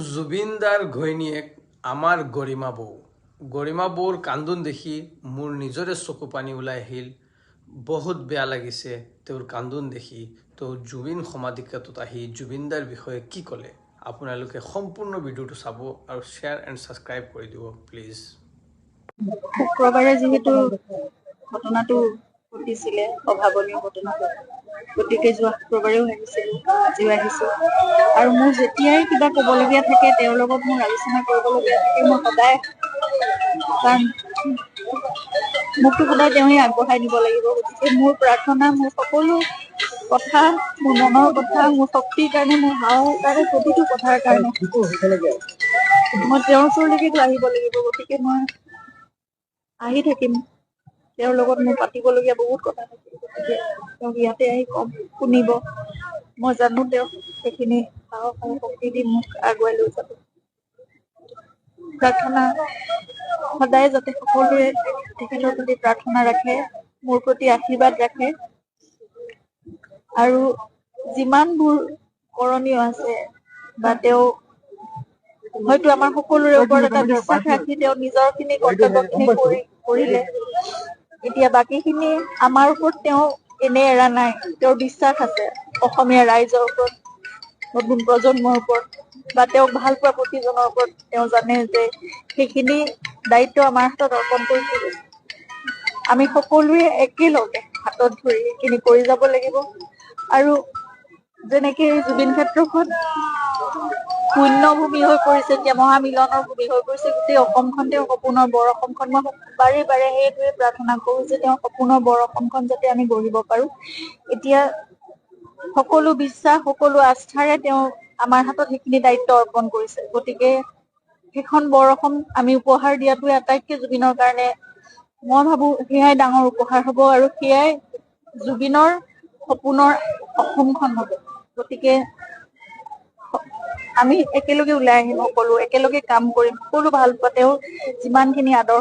জুবিনদাৰ ঘৈণীয়েক আমাৰ গৰিমা বৌ, গৰিমা বৌৰ কান্দোন দেখি মোৰ নিজৰে চকু পানী ওলাই আহিল। বহুত বেয়া লাগিছে তেওঁৰ কান্দোন দেখি। তেওঁ জুবিন সমাধিক্ষেত্ৰত আহি জুবিনদাৰ বিষয়ে কি ক'লে, আপোনালোকে সম্পূৰ্ণ ভিডিঅ'টো চাব আৰু শ্বেয়াৰ এণ্ড ছাবস্ক্ৰাইব কৰি দিব প্লিজ। শুক্ৰবাৰে যিহেতু ঘটনাটো ঘটিছিলে, অভাৱনীয় ঘটনাটো, গতিকে যোৱা শুক্ৰবাৰেও আহিছিলো, আজিও আহিছো। আৰু মোৰ যেতিয়াই কিবা ক'বলগীয়া থাকে, তেওঁৰ লগত মোৰ আলোচনা কৰিবলগীয়া থাকে, মই সদায়, কাৰণ মোকতো সদায় তেওঁৱেই আগবঢ়াই নিব লাগিব। গতিকে মোৰ প্ৰাৰ্থনা, মোৰ সকলো কথা, মোৰ মনৰ কথা, মোৰ শক্তিৰ কাৰণে, মোৰ সাহসৰ কাৰণে, প্ৰতিটো কথাৰ কাৰণে মই তেওঁৰ ওচৰলৈকেতো আহিব লাগিব। গতিকে মই আহি থাকিম। তেওঁৰ লগত মোৰ পাতিবলগীয়া বহুত কথা থাকে। গতিকে তেওঁক ইয়াতে আহি কম, শুনিব। মই জানো তেওঁক সেইখিনি সাহস আৰু শক্তি দি মোক আগুৱাই লৈ যাব। প্ৰাৰ্থনা সদায় যাতে সকলোৱে তেখেতৰ প্ৰতি প্ৰাৰ্থনা ৰাখে, মোৰ প্ৰতি আশীৰ্বাদ ৰাখে আৰু যিমানবোৰ কৰণীয় আছে বা তেওঁ হয়তো আমাৰ সকলোৰে ওপৰত এটা বিশ্বাস ৰাখি তেওঁ নিজৰ খিনি কৰ্তব্যখিনি কৰিলে, এতিয়া বাকীখিনি আমাৰ ওপৰত তেওঁ এনেই এৰা নাই। তেওঁৰ বিশ্বাস আছে অসমীয়া ৰাইজৰ ওপৰত, নতুন প্ৰজন্মৰ ওপৰত বা তেওঁক ভাল পোৱা প্ৰতিজনৰ ওপৰত। তেওঁ জানে যে সেইখিনি দায়িত্ব আমাৰ হাতত অৰ্পণ কৰি থৈ গৈছে। আমি সকলোৱে একেলগে হাতত ধৰি সেইখিনি কৰি যাব লাগিব। আৰু যেনেকে জুবিন ক্ষেত্ৰখন পুণ্যভূমি হৈ পৰিছে, এতিয়া মহামিলনৰ ভূমি হৈ পৰিছে গোটেই অসমখন, তেওঁৰ সপোনৰ বৰ অসমখন। মই বাৰে বাৰে সেইটোৱে প্ৰাৰ্থনা কৰো যে তেওঁৰ সপোনৰ বৰ অসমখন যাতে আমি গঢ়িব পাৰো। এতিয়া সকলো বিশ্বাস, সকলো আস্থাৰে তেওঁ আমাৰ হাতত সেইখিনি দায়িত্ব অৰ্পণ কৰিছে। গতিকে সেইখন বৰ অসম আমি উপহাৰ দিয়াটোৱে আটাইতকৈ জুবিনৰ কাৰণে, মই ভাবো, সেয়াই ডাঙৰ উপহাৰ হ'ব আৰু সেয়াই জুবিনৰ সপোনৰ অসমখন হ'ব। গতিকে আমি একেলগে ওলাই আহিম, সকলো একেলগে কাম কৰিম, সকলো ভাল পোৱা তেওঁৰ যিমানখিনি আদৰ্শ